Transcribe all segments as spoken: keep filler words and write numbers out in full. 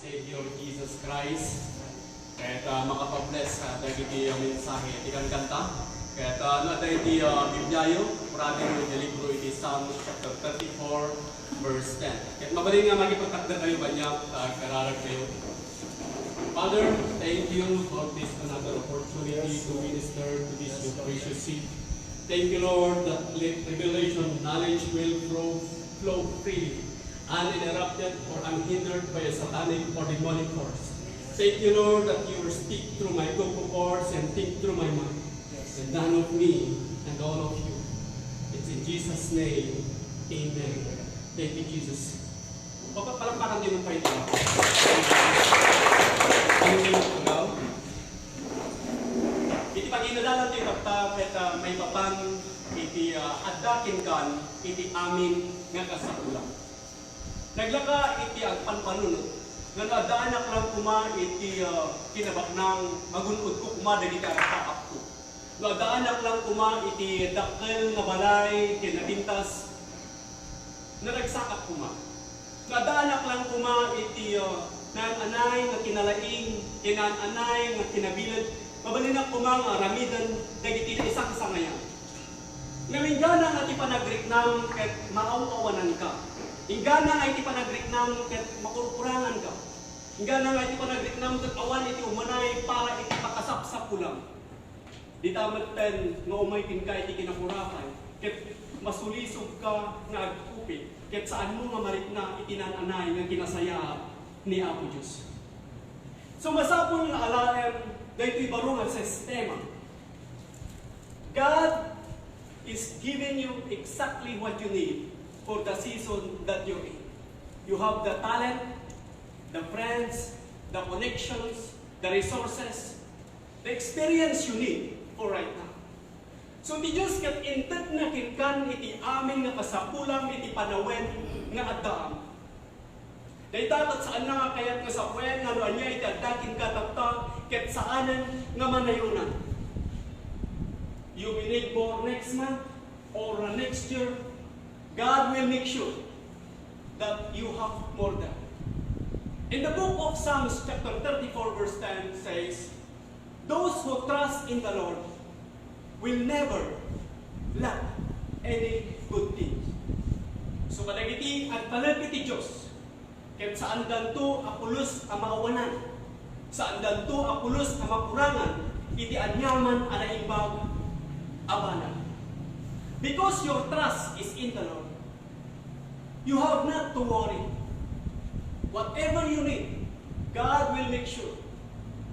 Savior Jesus Christ. Ket, ah, makapabless, ah, dagiti, ah, mensahe ti kankanta. Ket, ah, no adda iti, ah, Bibliayo, puradayo iti libro iti Psalms chapter thirty-four, verse ten. Ket mabalin nga makipagtakder kayo, banyak, ta agkararag kayo. Father, thank you for this another opportunity to minister to this your precious seed. Thank you, Lord, that let revelation knowledge will flow, flow freely, uninterrupted or unhindered by a satanic or demonic force. Thank you, Lord, that you will speak through my vocal cords and think through my mind. And none of me and all of you. It's in Jesus' name. Amen. Thank you, Jesus. Papa-, palakpakan tayo ng Panginoon. Panginoon, ikaw. Iti pag-inadalan tayo, Papa, ket, ah, maipapan iti, ah, adda kenkan iti amin nga kasapulan. Naglaka iti agpanpanunot, nga no addaanak lang koma iti, ah, kinabaknang, magun-odko koma dagiti arsaakko. No addaanak lang koma iti dakkel nga balay ken napintas, naragsaak koma. No addaanak lang koma iti, ah, naan-anay nga kinalaing ken naan-anay nga kinabileg, mabalinak koma nga aramiden dagiti naisangsangayan. Ngem inggana nga ti panagriknam ket maaw-awananka. Inggana nga iti panagriknam ket makurkuranganka. Inggana nga iti panagriknam ket awan iti umanay para iti pakasapsapulam. Dita metten nga umay kenka iti kinakurapay, ket masulisogka nga agkupit, ket saanmo nga marikna iti naan-anay nga kinasayaat ni Apo Dios. So, masapul nga alaem daytoy baro nga sistema. God is giving you exactly what you need for the season that you're in. You have the talent, the friends, the connections, the resources, the experience you need for right now. So, ti Dios ket intedna kenkan iti amin nga kasapulam iti panawen nga addaam. Dayta ket saanna nga kayat nga sapuen nga no ania iti adda kenka tatta, ket saanen nga manayonan. You may need more next month or next year. God will make sure that you have more than. In the book of Psalms chapter thirty-four verse ten says, "Those who trust in the Lord will never lack any good thing." So, kadagiti agtalek iti Dios, ket saandanto a pulos a maawanan, saandanto a pulos a makurangan iti aniaman a naimbag a banag. Because your trust is in the Lord, you have not to worry. Whatever you need, God will make sure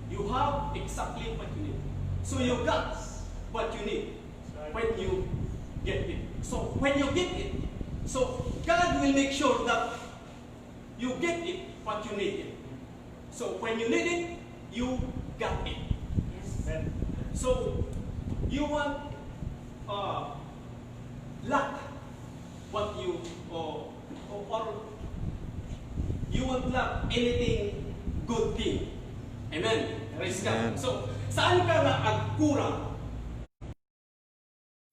you have exactly what you need. So you got what you need when you get it. So when you get it, so God will make sure that you get it what you need. So when you need it, you got it. Yes. Amen. So you want, uh, lack what you, or, or, or you won't lack anything good thing. Amen. Praise God. Amen. So, saan ka nga agkurang?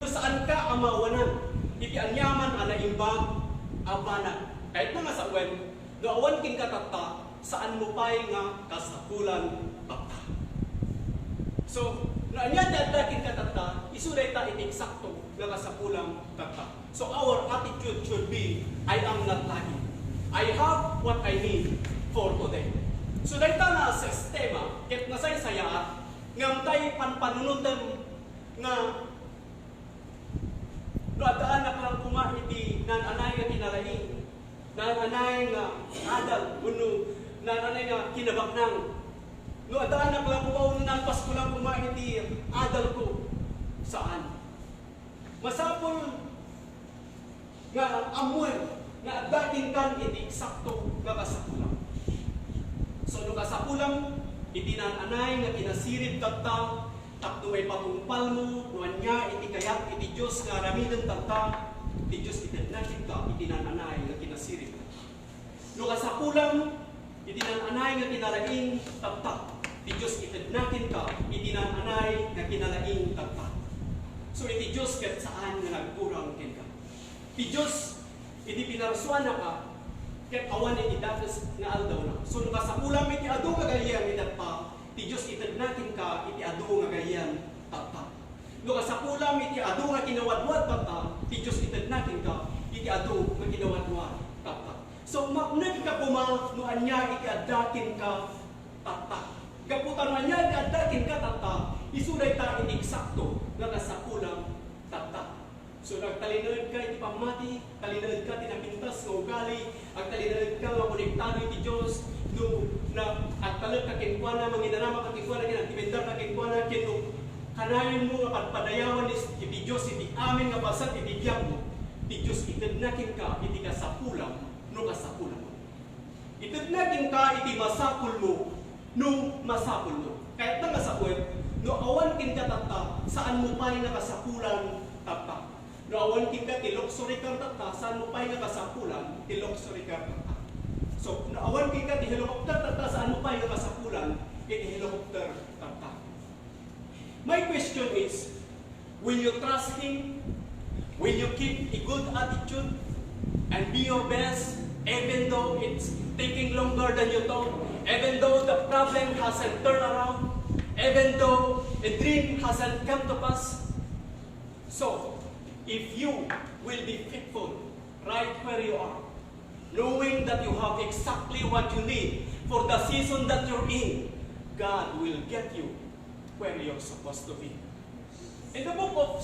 Saan ka a maawanan iti aniaman a naimbag a banag? Kayatna nga sapuen, no awan kenka tatta, saan mo pay nga kasapulan tatta. So, no ania ti adda kenka tatta, isu dayta iti eksakto nga kasapulan tatta. So, our attitude should be, "I am not lacking. I have what I need for today." So, dayta nga sistema ket nasaysayaat, ngem tay panpanunotem nga no addaanak lang koma iti naan-anay nga kinalaing, naan-anay nga adal, wenno naan-anay nga kinabaknang. No addaanak lang koma wenno nalpasko lang koma iti adalko. Saan. Masapul nga ammoen nga adda kenkan iti eksakto nga kasapulam. So, no kasapulam iti naan-anay nga kinasirib tatta, tapno maipatungpalmo no ania iti kayat iti Dios nga aramiden tatta, ti Dios itedna kenka iti naan-anay nga kinasirib tatta. No kasapulam iti naan-anay nga kinalaing tatta, ti Dios itedna kenka iti naan-anay nga kinalaing tatta. So, iti Dios ket saan nga nagkurang kenka. Ti Dios, idi pinarsuanaka, Ket awan iti dakes nga aldawna. So, no kasapulam iti adu nga gayyem iti tatta, ti Dios itedna kenka iti adu nga gayyem tatta. No kasapulam iti adu nga kinawadwad tatta, ti Dios itedna kenka iti adu nga kinawadwad tatta. So, mapnekka koma no ania iti adda kenka tatta. Gapu ta no ania iti adda kenka tatta, isu dayta iti eksakto nga kasapulam tatta. So, no agtalinaedka iti pammati, talinaedka ti napintas nga ugali, agtalinaedka nga konektado iti Dios, no na, agtalekka kenkuana, manginanamaka kenkuana, ken agtimendarka kenkuana, ken no kanayon mo nga padpadayawan ni, iti Dios iti amin nga bassit iti biagmo, ti Dios itedna kenka iti kasapulam no kasapulam. Itedna kenka iti masapulmo no masapulmo. Kayatna nga sawen, no awan kenka tatta, saanmo pay nga kasapulan tatta. No awan kenka ti luxury car tatta, saanmo pay nga kasapulan ti luxury car tatta. So, no awan kenka ti helicopter tatta, saanmo pay nga kasapulan iti helicopter tatta. My question is, will you trust Him? Will you keep a good attitude and be your best, even though it's taking longer than you thought, even though the problem hasn't turned around, even though a dream hasn't come to pass? So, if you will be faithful right where you are, knowing that you have exactly what you need for the season that you're in, God will get you where you're supposed to be. In the book of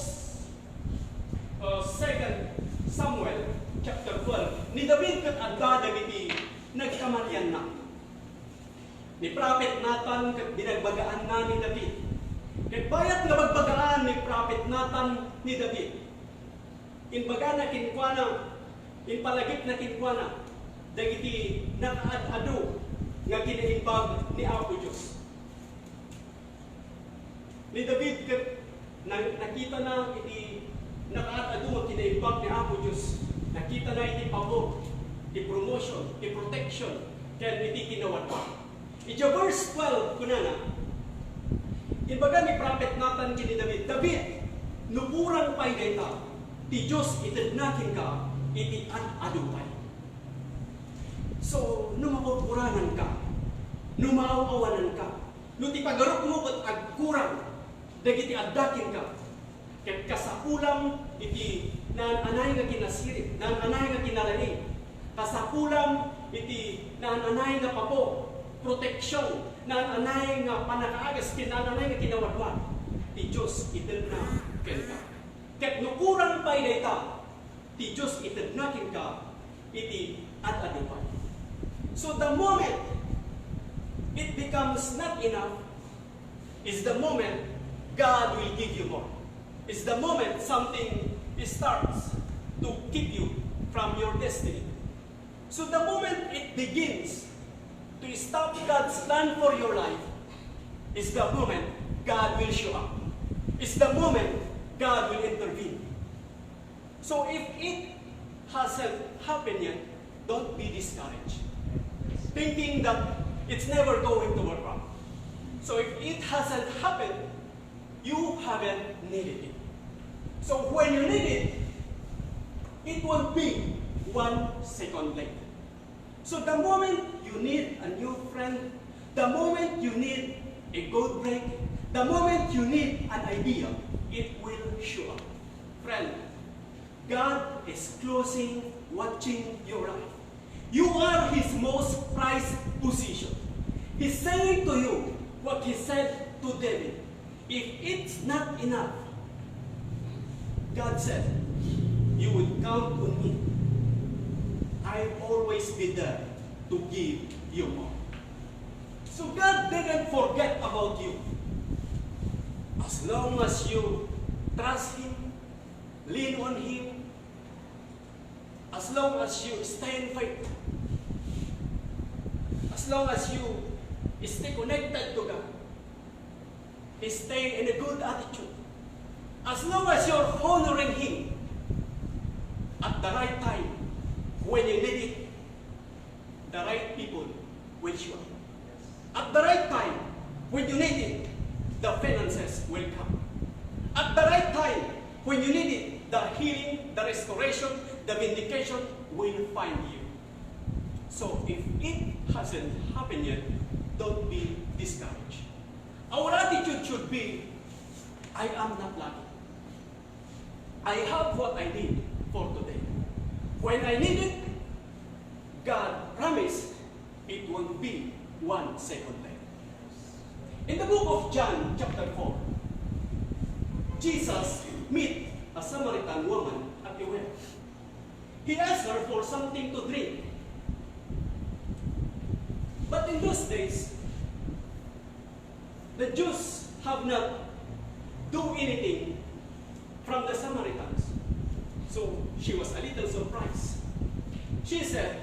uh, Second Samuel, chapter twelve, ni David ket adda dagiti nagkamalianna. Ni Prophet Nathan ket binagbagaanna ni David. Ket bayat nga bagbagaan ni Prophet Nathan ni David, imbagana kenkuana, impalagipna kenkuana dagiti nakaad-adu nga kinaimbag ni Apo Dios. Ni David ket na-, nakitana iti nakaad-adu nga kinaimbag ni Apo Dios. Nakitana iti pabor, ti promotion, ti protection, ken iti kinawadwad. Iti verse twelve, kunana, imbaga ni Prophet Nathan ken ni David, "David, no kurang pay dayta, ti Dios itedna kenka iti ad-adu pay." So, no makurkuranganka, no maaw-awananka, no ti pagarupmo ket agkurang dagiti adda kenka, ket kasapulam iti naan-anay nga kinasirib, naan-anay nga kinalaing, kasapulam iti naan-anay nga pabor, protection, naan-anay nga pannakaagas ken naan-anay nga kinawadwad, ti Dios itedna kenka. Ket no kurang pay dayta, ti Dios itedna kenka iti ad-adu pay. So the moment it becomes not enough is the moment God will give you more. Is the moment something starts to keep you from your destiny. So the moment it begins to stop God's plan for your life is the moment God will show up. Is the moment God will intervene. So if it hasn't happened yet, don't be discouraged, thinking that it's never going to work out. So if it hasn't happened, you haven't needed it. So when you need it, it won't be one second late. So the moment you need a new friend, the moment you need a good break, the moment you need an idea, it will show up. Friend, God is closing, watching your life. You are His most prized possession. He's saying to you what He said to David, "If it's not enough," God said, "you will count on me. I'll always be there to give you more." So God didn't forget about you. As long as you trust Him, lean on Him, as long as you stay in faith, as long as you stay connected to God, stay in a good attitude, as long as you're honoring Him, at the right time, when you need it, the right people will show up. At the right time, when you need it, the finances will come. At the right time, when you need it, the healing, the restoration, the vindication will find you. So if it hasn't happened yet, don't be discouraged. Our attitude should be, "I am not lacking. I have what I need for today." When I need it, God promised it won't be one second late. In the book of John, chapter four, Jesus met a Samaritan woman at a well. He asked her for something to drink. But in those days, the Jews have not do anything from the Samaritans. So she was a little surprised. She said,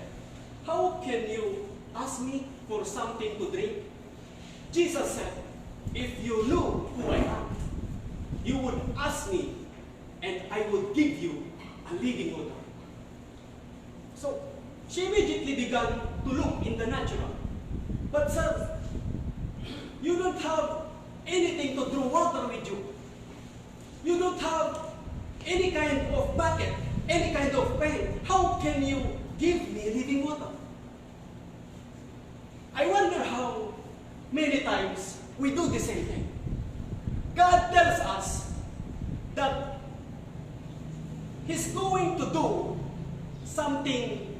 "How can you ask me for something to drink?" Jesus said, "If you knew who I am, you would ask me, and I would give you a living water." So she immediately began to look in the natural. "But sir, you don't have anything to draw water with you. You don't have any kind of bucket, any kind of pail. How can you give me living water?" I wonder how many times we do the same thing. God tells us that He's going to do something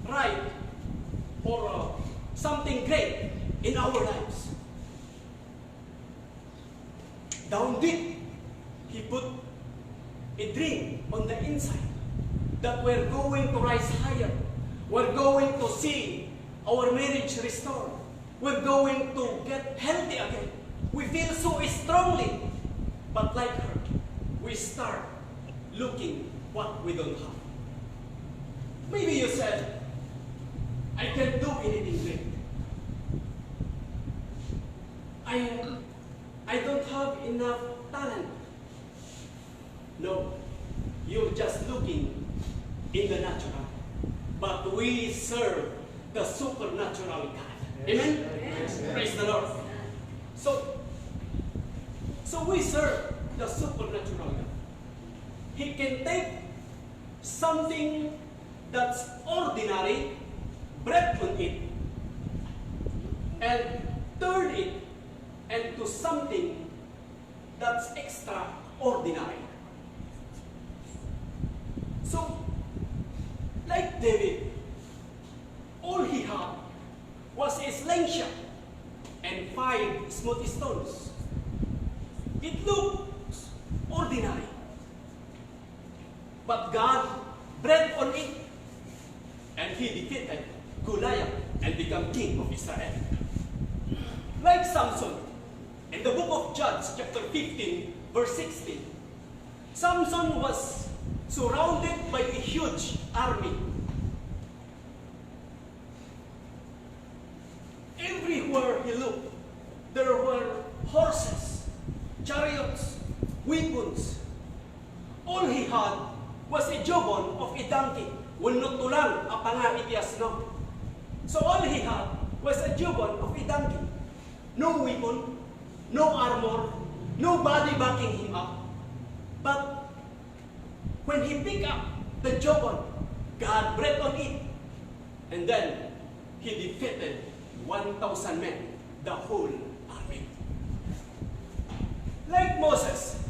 right or uh, something great in our lives. Down deep, He put a dream on the inside that we're going to rise higher. We're going to see our marriage restored. We're going to get healthy again. We feel so strongly. But like her, we start looking what we don't have. Maybe you said, "I can't do anything great. I, I don't have enough talent." No, you're just looking in the natural. But we serve the supernatural God. Amen? Praise the Lord. So, so we serve the supernatural God. He can take something that's ordinary, breathe on it, and turn it into something that's extraordinary. So, like David, all he had was a slingshot and five smooth stones. It looks ordinary, but God breathed on it, and he defeated Goliath and became king of Israel. Like Samson, in the book of Judges, chapter fifteen, verse sixteen, Samson was surrounded by a huge army. Everywhere he looked, there were horses, chariots, weapons. All he had was a jawbone of a donkey, wenno tulang a panga iti asno. So all he had was a jawbone of a donkey. No weapon, no armor, nobody backing him up. But when he picked up the jawbone, God breathed on it. And then he defeated one thousand men, the whole army. Like Moses,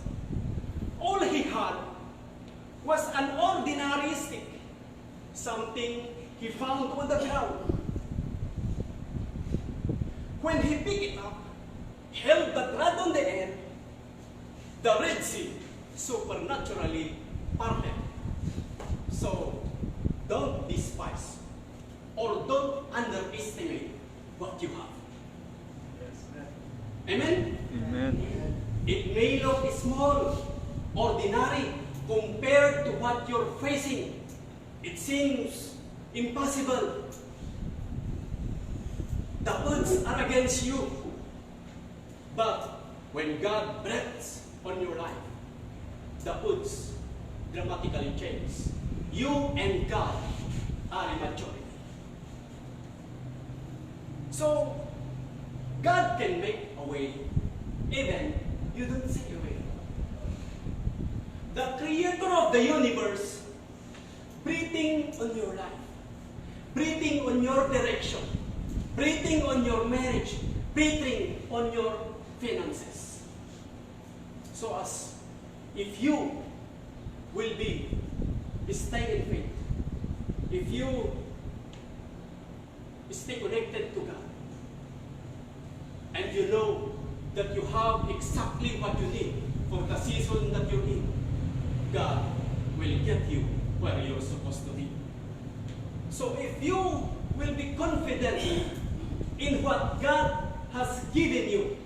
all he had was an ordinary stick, something he found on the ground. When he picked it up, held that rod on the air, the Red Sea supernaturally parted. So, don't despise or don't underestimate what you have. Amen? Amen. It may look small, ordinary, compared to what you're facing. It seems impossible. The odds are against you. But when God breathes on your life, the odds dramatically change. You and God are in majority. So, God can make a way even you don't see a way. The creator of the universe breathing on your life, Breathing on your direction, breathing on your marriage, breathing on your finances. So as if you will be stay in faith, if you stay connected to God, and you know that you have exactly what you need for the season that you're in, God will get you where you're supposed to be. So if you will be confident in what God has given you,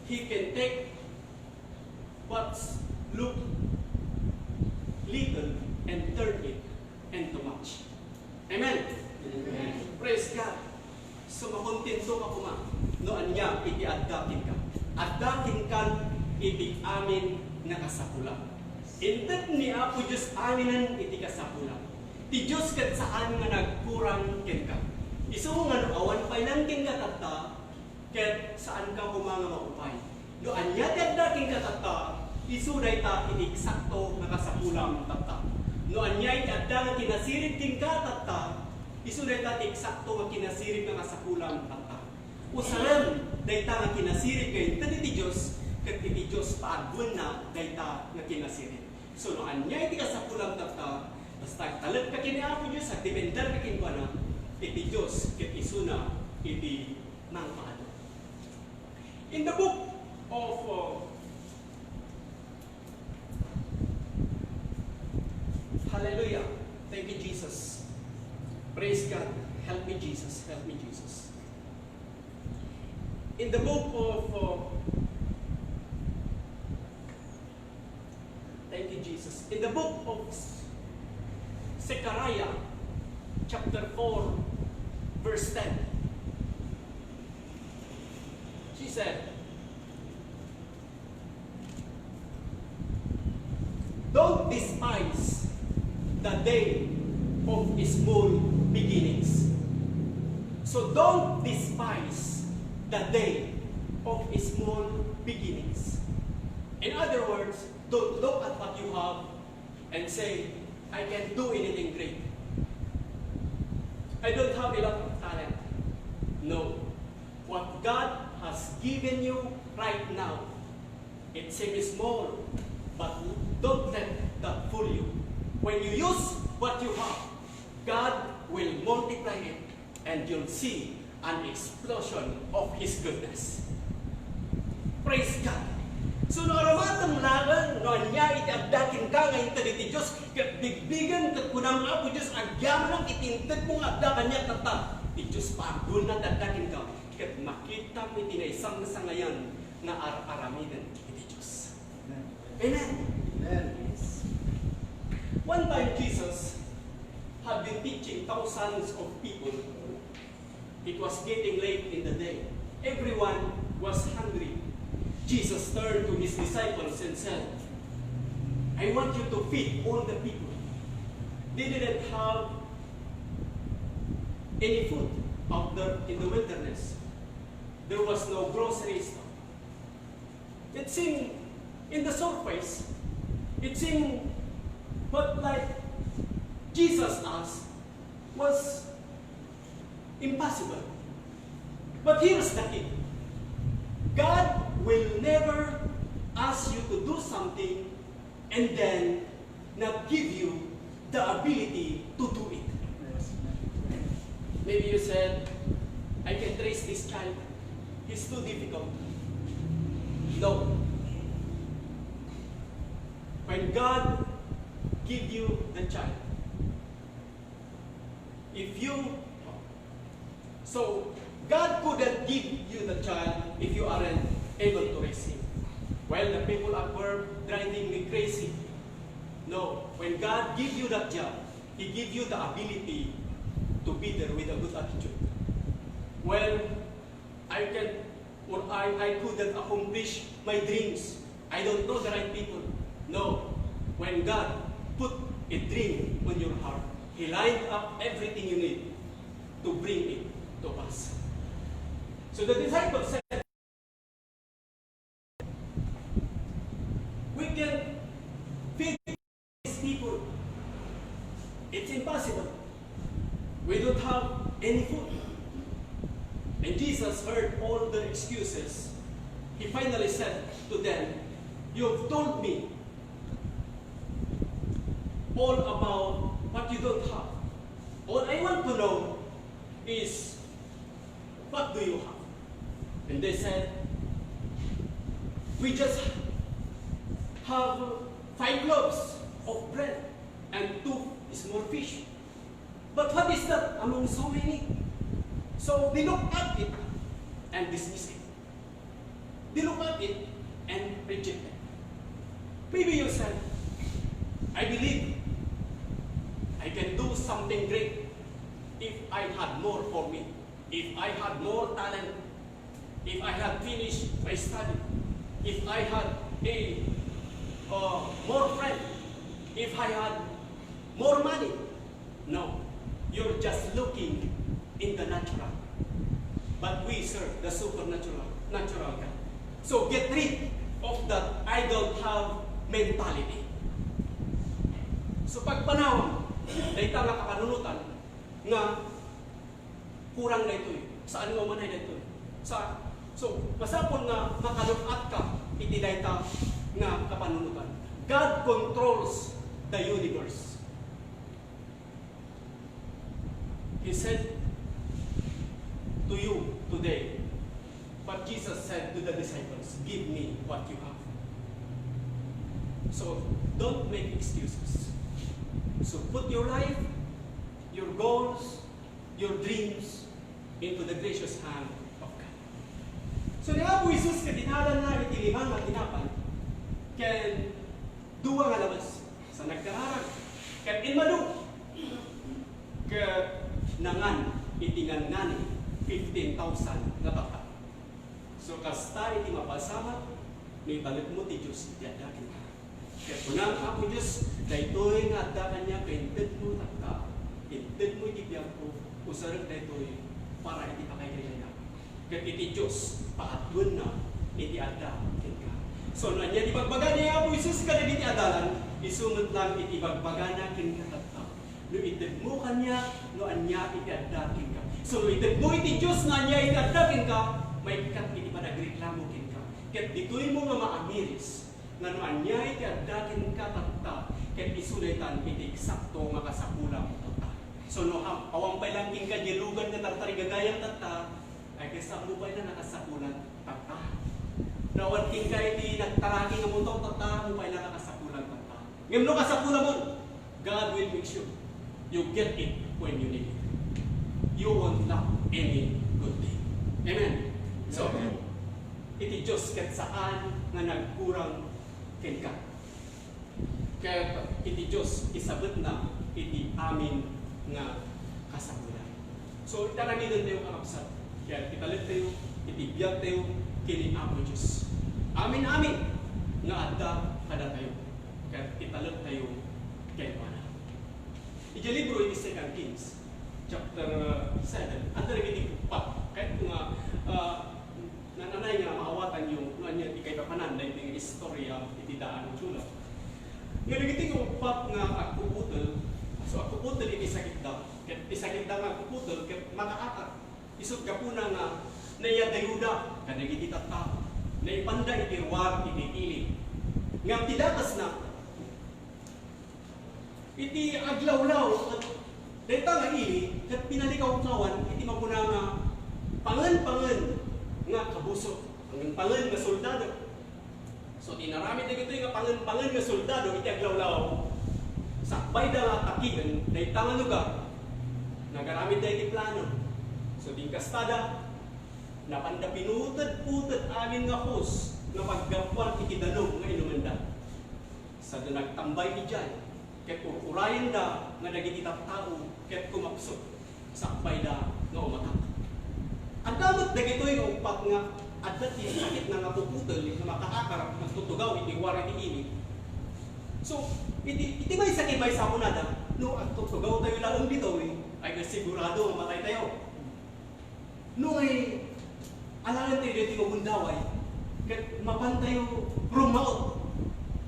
He can take what's look little and turn it into much. Amen? Amen. Praise God. So, makontento ka koma no ania iti adda kenka. Adda kenka iti amin nga kasapulan. Inted ni Apo Dios aminen iti kasapulan. Ti Dios ket saan nga nagkurang kenka. Isu nga no awan pay lang kenka tatta, ket saanka koma nga maupay. No ania ti adda kenka tatta, isu dayta iti eksakto nga kasapulam tatta. No ania iti adda nga kinasirib kenka tatta, isu dayta ti eksakto nga kinasirib nga kasapulam tatta. Usaren dayta nga kinasirib nga inted iti Dios, ket iti Dios paagwenna dayta nga kinasirib. So, no ania iti kasapulam tatta, basta agtalekka ken ni Apo Dios, agdependerka kenkuana, iti Dios ket isuna iti mangpaadu. In the book of, uh, Hallelujah. Thank you, Jesus. Praise God. Help me, Jesus. Help me, Jesus. In the book of, uh, Thank you, Jesus. In the book of Zechariah, chapter four, verse ten, she said, "Don't despise the day of small beginnings." So don't despise the day of small beginnings. In other words, don't look at what you have and say, "I can't do anything great. I don't have a lot of talent." No. What God has given you right now, it seems small, but don't let that fool you. When you use what you have, God will multiply it and you'll see an explosion of His goodness. Praise God! So, no aramatem laeng no ania iti adda kenka nga inted iti Dios, ket bigbigen ket kunam, "Apo Dios, agyamanak iti intedmo nga adda kaniak tatta." Ti Dios paagwenna ti adda kenka, ket makitam iti naisangsangayan nga ar-aramiden iti Dios. Amen. Amen. One time, Jesus had been teaching thousands of people. It was getting late in the day. Everyone was hungry. Jesus turned to his disciples and said, "I want you to feed all the people." They didn't have any food out there in the wilderness. There was no grocery store. It seemed, in the surface, it seemed what, like, Jesus asked was impossible. But here's the key. God will never ask you to do something and then not give you the ability to do it. Maybe you said, "I can trace this child. He's too difficult." No. When God give you the child, if you, so God couldn't give you the child if you aren't able to raise him. Well, the people at work driving me crazy. No, when God give you that job, He give you the ability to be there with a good attitude. Well, I can, or I, I couldn't accomplish my dreams. I don't know the right people. No. When God put a dream on your heart, He lined up everything you need to bring it to pass. So the disciples said, "We can feed these people. It's And Jesus heard all their excuses. He finally said to them, "You've told me all about what you don't have. All I want to know is, what do you have?" And they said, "We just have five loaves of bread and two small fish. But what is that among so many?" So they look at it and dismiss it. They look at it and reject it. Maybe you said, "I believe I can do something great if I had more for me, if I had more talent, if I had finished my study, if I had a, uh, more friend, if I had more money." No, you're just looking in the natural. But we serve the supernatural, natural God. So get rid of that "I don't have" mentality. So pagpanawam, dayta nga kapanunotan nga kurang daytoy. Saan nga umanay daytoy? Sa, so, masapul nga makalub-at ka iti dayta nga kapanunotan. God controls the universe. He said to you today what Jesus said to the disciples, "Give me what you have." So, don't make excuses. So, put your life, your goals, your dreams into the gracious hand of God. So, ni Apo Jesus, kadinalanna iti lima nga tinapay ken dua nga labas, sa nagkararag ken immadu, ket nangan iti ngannani fifteen thousand nga tattao. So, kasta iti mapasamak no italekmo ti Dios iti adda kenka. Ket kuna ni Apo Dios, "Daytoy nga adda kaniak nga intedmo tatta, intedmo iti biagko, usarek daytoy para iti pakaigayyayam." Ket iti Dios, pakadduenna iti adda kenka. So, no ania ti ibagbaga ni Apo Jesus kadagiti adalan, isu met lang iti ibagbagana kenka tatta. No itedmo kaniak no ania iti adda kenka. So, no itedmo iti Dios no ania iti adda kenka, maikkat iti panagreklamo kenka. Ket ditoymo nga maamiris nga no ania iti adda kenka tatta, ket isu daytan iti eksakto nga kasapulam tatta. So, no ham-, awan pay lang kenka diay lugan nga tartarigagayam tatta, ay, kasta mo pay na nakasapulan tatta. No awan kenka iti nagtaraki nga motor tatta, mo pay na nakasapulan tatta. Ngem no kasapulamon, God will make sure you get it when you need it. You won't lack any good thing. Amen. So, iti Dios ket saan nga nagkurang kenka. Ket iti Dios, isabetna iti amin nga kasapulan. So, iti aramidentayo, kakabsat, ket italektayo iti biagtayo ken ni Apo Dios. Amin-amin nga adda kadatayo, ket italektayo kenkuana. Iti libro iti Second Kings, chapter seven, adda dagiti uppat, ket nga, ah, nananay nga maawatanyo no ania ti kaipapanan daytoy nga istorya iti daan nga sulat. Nga dagiti nga uppat nga agkukutel, so, agkukutel iti sakitda, ket ti sakitda nga agkukutel ket makaakar. Isut' gapuna nga naiyadayuda kadagiti tattao, naipanda iti ruar iti ili. Ngem ti dakesna, iti aglawlaw, ket dayta nga ili, ket pinalikawkawan iti makuna nga pangen-pangen nga kabuso, pangen-pangen nga soldado. So, ti inaramid dagitoy nga pangen-pangen nga soldado iti aglawlaw, sakbayda nga attackien dayta nga lugar, nagaramidda iti plano. So, ti inkastada, napanda pinuted-puted amin nga hose nga paggapuan iti danum nga inumenda. Saan nagtambay idiay, ket ur-urayenda nga dagiti tattao ket kumapsut, sakbayda nga umatak. Adda met dagitoy nga uppat nga adda ti sakitna nga puputel nga makaakar, agtutugaw iti ruar iti ili. So, iti, iti maysa ket maysa kunada, no agtutugawtayo laeng ditoy, ay sigurado nga mataytayo. No, ay, alaentayo daytoy nga gundaway, ket mapantayo rummaot.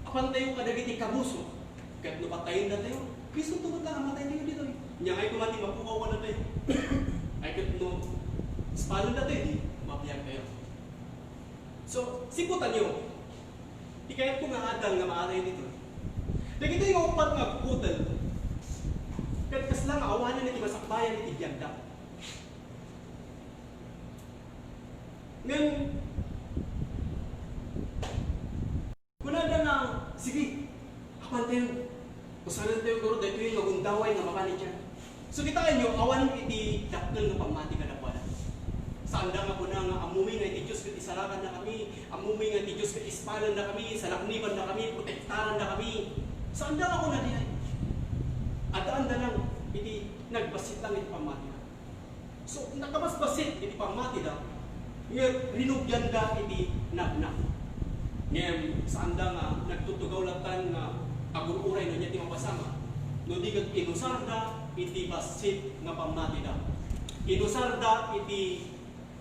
Apantayo kadagiti kabuso, ket no patayendatayo, isu met laeng a mataytayo ditoy. Ania ngay koma ti mapukaw kadatayo? Ay, ket no Paano na tayo, di? Mabiag tayo. So, siputanyo, ti kayatko nga adal nga maanay dito. Dagitoy nga upat nga agputel, ket kasla nga awanen iti masakbayan iti biagda. Ngem, kunada nga, "Sige, apan tayo. Usaran tayo, guro, daytoy nga gundaway nga mapan idiay." So, kitaenyo, awan iti dakkel nga pammati kadakuada. Saanda nga kuna nga, "Ammomi nga iti Dios ket isalakanna kami, ammomi nga iti Dios ket ispalanna kami, salaknibanna kami, protektaranna kami." Saanda nga kuna diay. Addaanda lang iti nagbassit lang iti pammatina. So, nakabasbassit iti pammatida, nga rinugianda iti napna. Ngem, saanda nga nagtutugaw latta nga agur-uray no ania ti mapasamak, no di ket inusarda iti bassit nga pammatida. Inusarda iti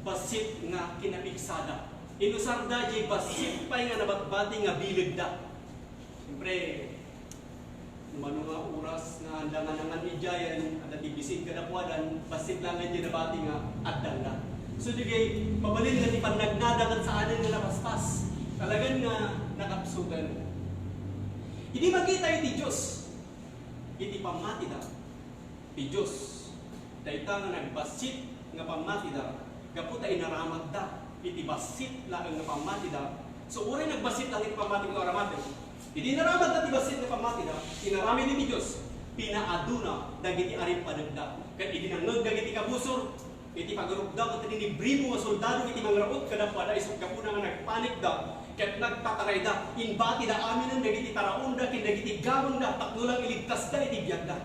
bassit nga kinapigsada. Inusarda diay bassit pay nga nabatbati nga bilegda. Siyempre, umano nga oras nga anda nga nangan idiayen, adda ti bisin kadakuada, bassit lang nga diay nabati nga addanda. So, di kay, mabalin nga ti pannagnada ket saanen nga napaspas. Talagan nga nakapsutan. Idi makita iti Dios, iti pammatida, ti Dios. Dayta nga nagbassit nga pammatida, gapu ta inaramatda iti bassit laeng nga pammatida. So, uray nagbassit lang iti pammatida nga aramaten. Idi inaramatda ti bassit nga pammatida, inaramid iti Dios, pinaaduna dagiti arimpadekda. Ket idi nangngeg dagiti kabusor, iti pagurokda ket iti ni Brimo nga soldado iti mangraut kadakuada isut' gapuna nga nagpanikda ket nagtatarayda, imbatida aminen dagiti taraonda ken dagiti gamengda tapno lang iligtasda iti biagda.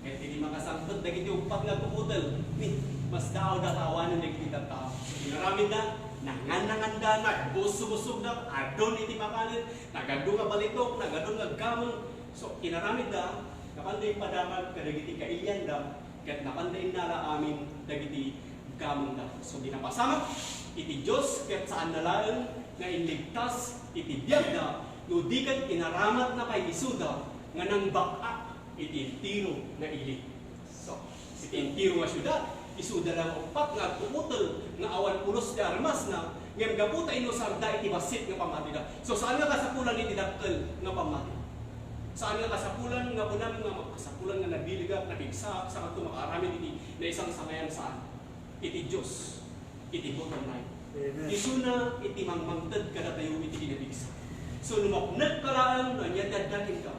Ket idi makasangpet dagiti uppat nga agpuputel, ni, masdaawda ta awanen dagiti tattao. Inaramidda, nangan-nanganda, nagbusog-busogda, adun iti makanen, nagadu nga balitok, nagadu nga gameng. So, inaramidda, napanda ipadamag kadagiti kailianda, ket napanda innala amin dagiti gamengda. So, di napasamak iti Dios ket saanna laeng nga inligtas iti biagda no di ket inaramatna pay isuda nga nangbak-ak iti entero nga ili. So, iti entero nga siudad, isuda lang uppat nga agpuputel nga awan pulos ti armasna, ngem gapu ta inusarda iti bassit nga pammatida. So, saan nga kasapulan iti dakkel nga pammati? Saan nga kasapulan nga kunam nga kasapulan nga nabilegak, napigsaak, saan nga makaaramid iti naisangsangayan? Saan? Iti Dios. Iti bottom line. Amen. Isuna iti mangmangted kadatayo iti kinapigsa. So, no mapnekka laeng no ania ti adda kenka,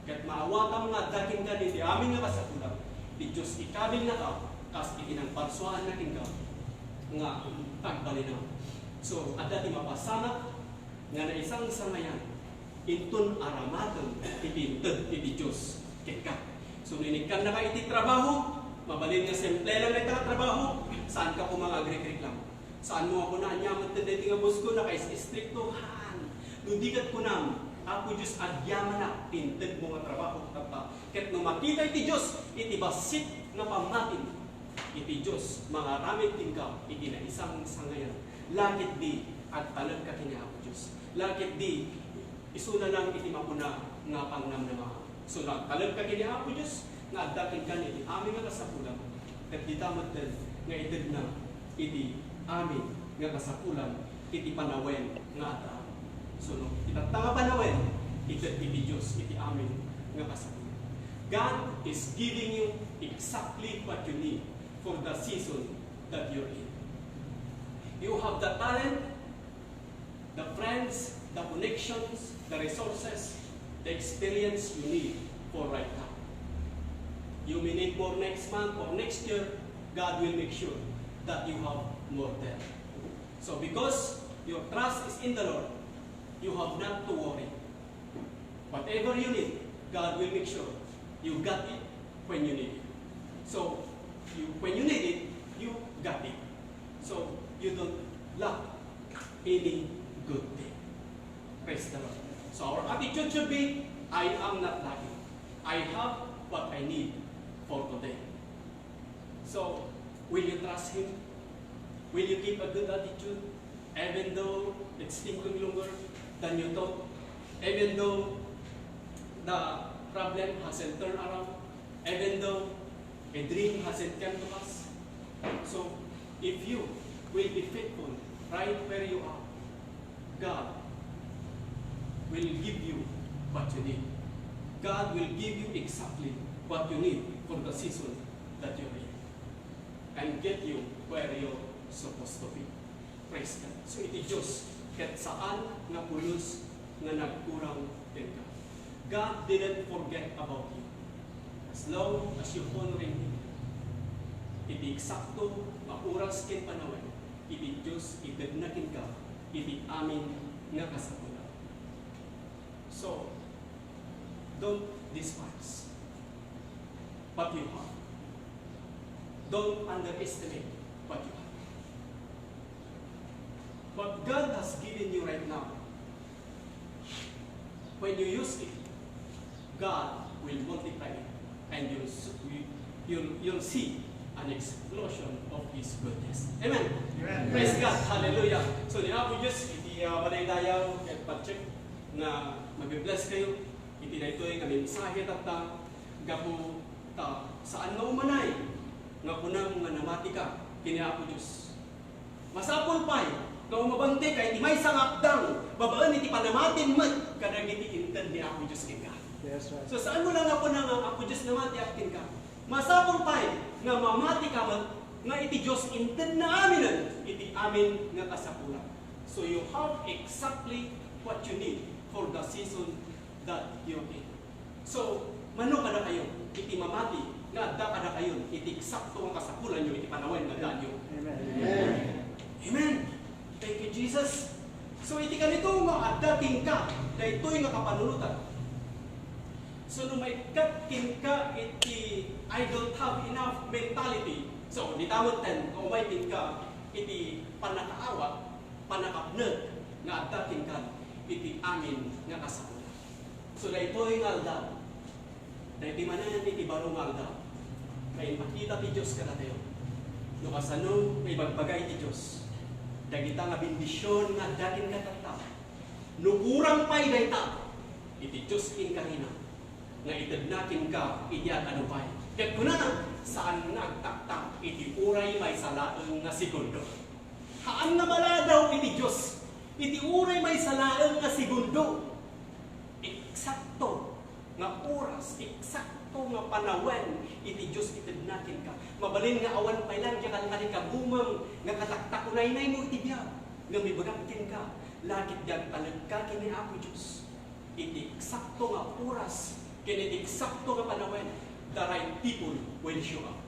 ket maawatam nga adda kenka iti amin nga kasapulan, ti Dios ikabilnaka kas iti nangparsuaanna kenka nga agbalinaw. So, adda ti mapasamak nga naisangsangayan inton aramatem ti inted ti Dios kenka. So, no inikkannaka iti trabaho, mabalin nga simple lang dayta nga trabaho, saanka koma nga agrekreklamo. Saanmo nga kuna, "Ania met daytoy nga boss ko, nakais-istrikto." Haan. No di ket kunam, "Apo Dios, agyamanak ti intedmo nga trabaho kasta." Ket no makita iti Dios iti bassit nga pammatim, iti Dios mangaramid kenka iti naisangsangayan. La ketdi, agtalekka ken ni Apo Dios. La ketdi, isuna lang iti makuna nga pangnamnama. So, nagtalekka ken ni Apo Dios nga adda kenka iti amin nga kasapulan, ket dita metten nga itedna iti amin nga kasapulan iti panawen nga adda. So, no, itatta nga panawen, ited iti Dios iti amin nga kasapulan. God is giving you exactly what you need for the season that you're in. You have the talent, the friends, the connections, the resources, the experience you need for right now. You may need more next month or next year. God will make sure that you have more there. So because your trust is in the Lord, you have not to worry. Whatever you need, God will make sure you got it when you need it. So, you, when you need it, you got it. So, you don't lack any good thing. Praise the Lord. So, our attitude should be, "I am not lacking. I have what I need for today." So, will you trust Him? Will you keep a good attitude, even though it's taking longer than you thought? Even though the problem hasn't turned around? Even though a dream hasn't come to pass? So, If you will be faithful right where you are, God will give you what you need. God will give you exactly what you need for the season that you're in and get you where you're supposed to be. Praise God. So, iti Dios, ket saan nga pulos nga nagkurang kenka. God didn't forget about you. As long as you honoring Him, iti eksakto nga oras ken panawen, iti Dios itedna kenka iti amin nga kasapulan. So, don't despise what you have. Don't underestimate what you have. What God has given you right now, when you use it, God will multiply it, and you'll s-, you'll, you'll see an explosion of His goodness. Amen. Amen. Praise God. Hallelujah. So, ni Apo Dios, iti, ah, madaydayaw, ket pa-check nga mabibless kayo, iti daytoy nga mensahe tatta, gapu ta saan nga umanay nga kunam nga namati ka ken ni Apo Dios. Masapul pay nga umabante ka iti maysa nga apdang babaen iti panamatim met kadagiti inted ni Apo Dios kenka. Yes, right. So, saan mo lang nga kuna nga, "Apo Dios, namatiak kenka." Masapul pay nga mamati ka met nga iti Dios intedna aminen iti amin nga kasapulan. So, you have exactly what you need for the season that you're in. So, mano kadakayo iti mamati nga adda kadakayo iti eksakto nga kasapulanyo iti panawen nga addayo. Amen. Amen. Amen. Thank you, Jesus. So, iti kanito nga adda kenka daytoy nga kapanunotan. So, no maikkat kenka iti "I don't have enough" mentality, so, dita metten nga umay kenka iti pannakaawat, pannakapnek nga adda kenka iti amin nga kasapulan. So, daytoy nga aldaw, daytoy manen iti baro nga aldaw, nga impakita ti Dios kadatayo no kasano nga ibagbaga iti Dios dagita nga bendision nga adda kenka tatta. No kurang pay dayta, iti Dios inkarina nga itedna kenka iti ad-adu pay. Ket kunana, saan nga agtaktak iti uray maysa laeng nga segundo. Haan nga maladaw iti Dios iti uray maysa laeng nga segundo. Eksakto nga oras, eksakto nga panawen iti Dios itedna kenka. Mabalin nga awan pay lang diay kalkali kagumam nga kataktakunaynaymo iti biag nga mibagak kenka, lakit nga agtalekka ken ni Apo Dios. Iti eksakto nga oras ken iti eksakto nga panawen, the right people will show up.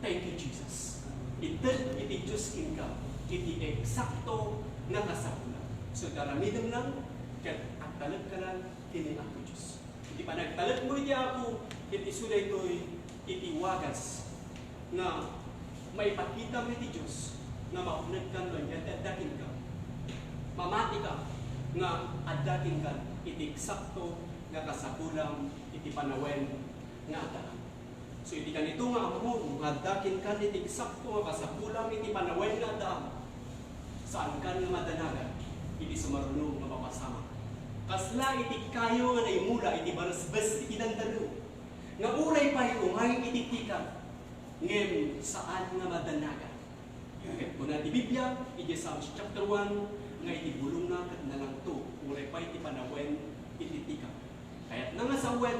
Thank you, Jesus. Ited iti Dios kenka iti eksakto nga kasapulan. So, aramidem lang ket agtalekka lang ken ni Apo Dios. Iti panagtalekmo iti Apo, ket isu daytoy iti wagas nga maipakitam iti Dios nga maunegkan no ania ti adda kenka. Mamatika nga adda kenka iti eksakto nga kasapulam iti panawen nga adda. So, iti kanito nga ammom nga adda kenka iti eksakto nga kasapulam iti panawen nga adda, saankan nga madanagan iti sumaruno nga mapasamak. Kasla iti kayo nga naimula iti baresbes iti dandano, nga uray pay umay iti tikang, ngem saan nga madanagan. Ket kuna ti Biblia, idiay Psalms chapter one, nga iti bulongna ket nalangto, uray pay ti panawen iti tikang. Kayatna nga sawen,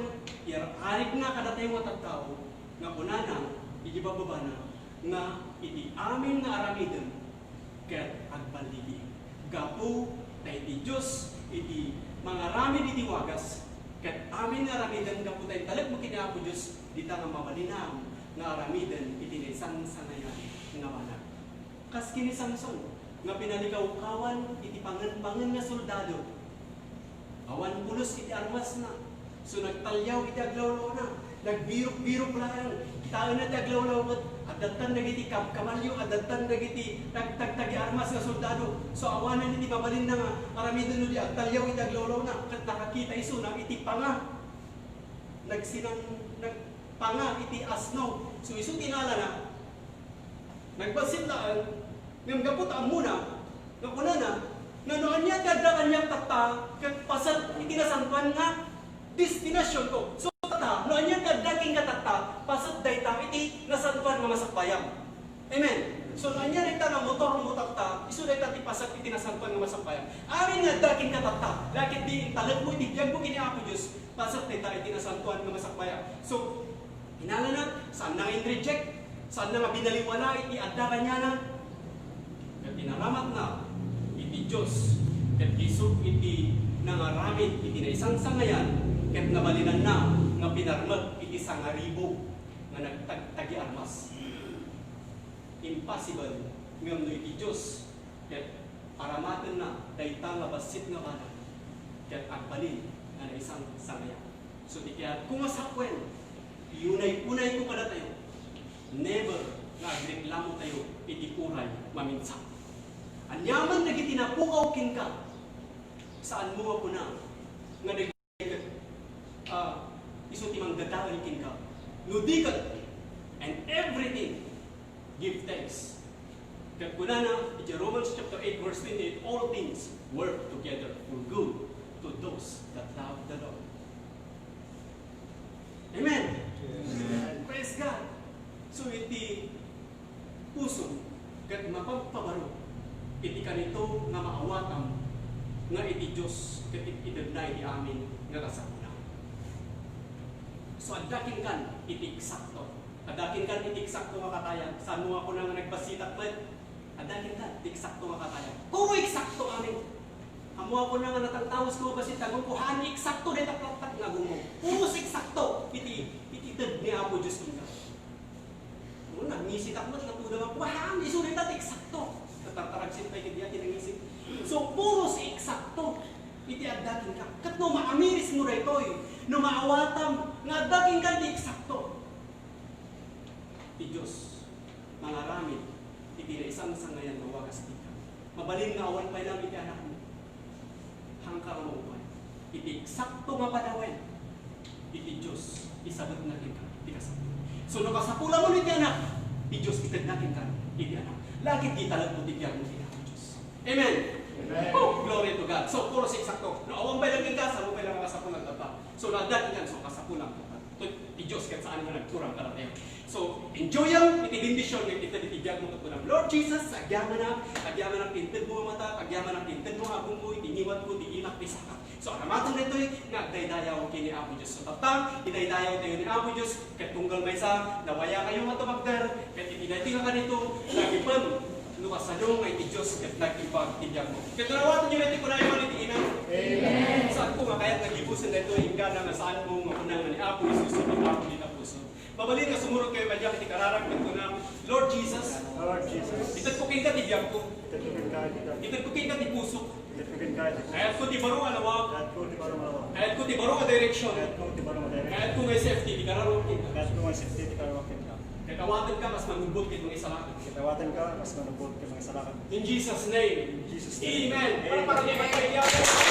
iyar-arigna kadatayo nga tattao, nga kunana, iti bababana, nga iti amin nga aramidem, ket agballigi. Gapu ta iti Dios iti mangaramid iti wagas, ket amin nga aramidem gapu ta intalekmo ken ni Apo Dios, dita nga mabalinam nga aramiden iti naisangsangayat nga banag. Kas ken ni Samson nga pinalikawkawan iti pangenpangen nga soldado. Awan pulos iti armasna. So, nagtalyaw iti aglawlawna. Nagbirok-birok laeng. Kitaenna ti aglawlaw ket addattan dagiti kab-, kabalio, addattan dagiti tag-, tagtagi armas nga soldado. So, awanen iti mabalinna nga aramiden no di agtalyaw iti aglawlawna. Ket nakakita isuna iti panga. Nagsinan-, nagpanga iti asno. So, isu ti nalana. Nagbassit laeng, ngem gapu ta ammona, nga kunana, nga no ania ti adda kaniak tatta, ket paset iti nasantoan nga destinasionko. So, tatta, no ania ti adda kenka tatta, paset dayta iti nasantoan nga masakbayam. Amen. So, ania dayta nga motor mo tatta, isu dayta ti paset iti Nasantoan nga Masakbayan. Amin nga adda kenka tatta, lakit di intalekmo iti biagmo ken ni Apo Dios, paset dayta iti Nasantoan nga Masakbayan. So, inalana, saanna nga in-reject, saanna nga binaliwala iti adda kaniana. Ket inaramatna iti Dios, ket isut' iti nangaramid iti naisangsangayan, ket nabalinanna nga pinarmek iti sangaribu nga nagtagtagiarmas. Impossible, ngem no iti Dios, ket aramatenna dayta nga bassit nga banag, ket agbalin nga naisangsangayan. So, ti kayatko nga sapuen, iunay-unayko kadatayo, never nga agreklamo tayo iti uray maminsan. Aniaman dagiti napukaw kenka, saanmo nga kuna nga dagiti, ah, isu ti mangdadael kenka. No di ket, and everything, give thanks. Ket kunana iti Romans chapter eight, verse twenty-eight, "All things work together for good to those that love the Lord." Amen. Amen. Praise God. So, iti puso ket mapagpabaro iti kanito nga maawatam nga iti Dios ket it-, itedna iti amin nga kasapulan. So, adda kenkan iti eksakto. Adda kenkan iti eksakto nga katayan. Saanmo nga kuna nga nagbassitak met? Adda kenkan iti eksakto nga katayan. Puro eksakto amin. Ammo nga kuna nga natangtawes ko, bassit agumko, haan eksakto dayta taktak nga agumko. Puros eksakto iti, iti ted ni Apo Dios kenka. Nangisitak met, natuda nga, haan, isu dayta ti eksakto. Natartaragsit pay ket diak ti nangisit. So, puros eksakto iti adda kenka. Ket no maamirismo daytoy, no maawatam nga adda kenka ti eksakto, ti Dios mangaramid iti naisangsangayan nga wagas kenka. Mabalin nga awan pay lang iti anakmo. Haanka nga maupay. Iti eksakto nga panawen, iti Dios, isabetna kenka ti kasapulan. So, no kasapulamon iti anak, ti Dios itedna kenka iti anak. Lakit di talekmo ti biagmo iti Apo Dios. Amen. Amen. Oh, glory to God. So, puros eksakto. No awan pay lang kenka, saanmo pay lang nga kasapulan, tata. So, no adda kenka, so kasapulan, tata. Ti Dios ket saan nga nagkurang kadatayo. So, enjoyem iti bendision nga ited iti biagmo ket kunam, "Lord Jesus, agyamanak, agyamanak ti intedmo nga mata, agyamanak ti intedmo nga agumko iti ngiwatko, ti imak, ti sakak." So, aramaten daytoy nga agdaydayaw ken ni Apo Dios. So, tatta, idaydayaw tayo ni Apo Dios, ket tunggal maysa, nawayakayo nga tumagder, ket iti daytoy nga kanito, nagipen, no kasano nga iti Dios ket nag-imbag ti biagmo. Ket awatenyo daytoy, kunayo man iti amen. Amen. Saanko nga kayat nga gibusen daytoy, inggana nga saanmo nga kuna nga ni Apo Jesus ti Apo dita puso. Mabalin nga sumurot kayo kaniak iti kararag ket kunam, "Lord Jesus, Lord Jesus, itedko kenka ti biagko. Itedko kenka ti biagko. Itedko kenka ti pusok. Itedko kenka ti pusok. Kayatko ti baro nga lawag. Kayatko ti baro nga lawag. Kayatko ti baro nga direksyon. Kayatko ti baro nga direksyon. Kayatko nga safety ti kararag kenka. Kayatko nga safety ti kararag kenka. Ket awatenka kas manubbot ket mangisalakan." Ket awatenka kas manubbot ket mangisalakan. In Jesus' name. In Jesus' name. Amen. Amen. Para, para, para, para,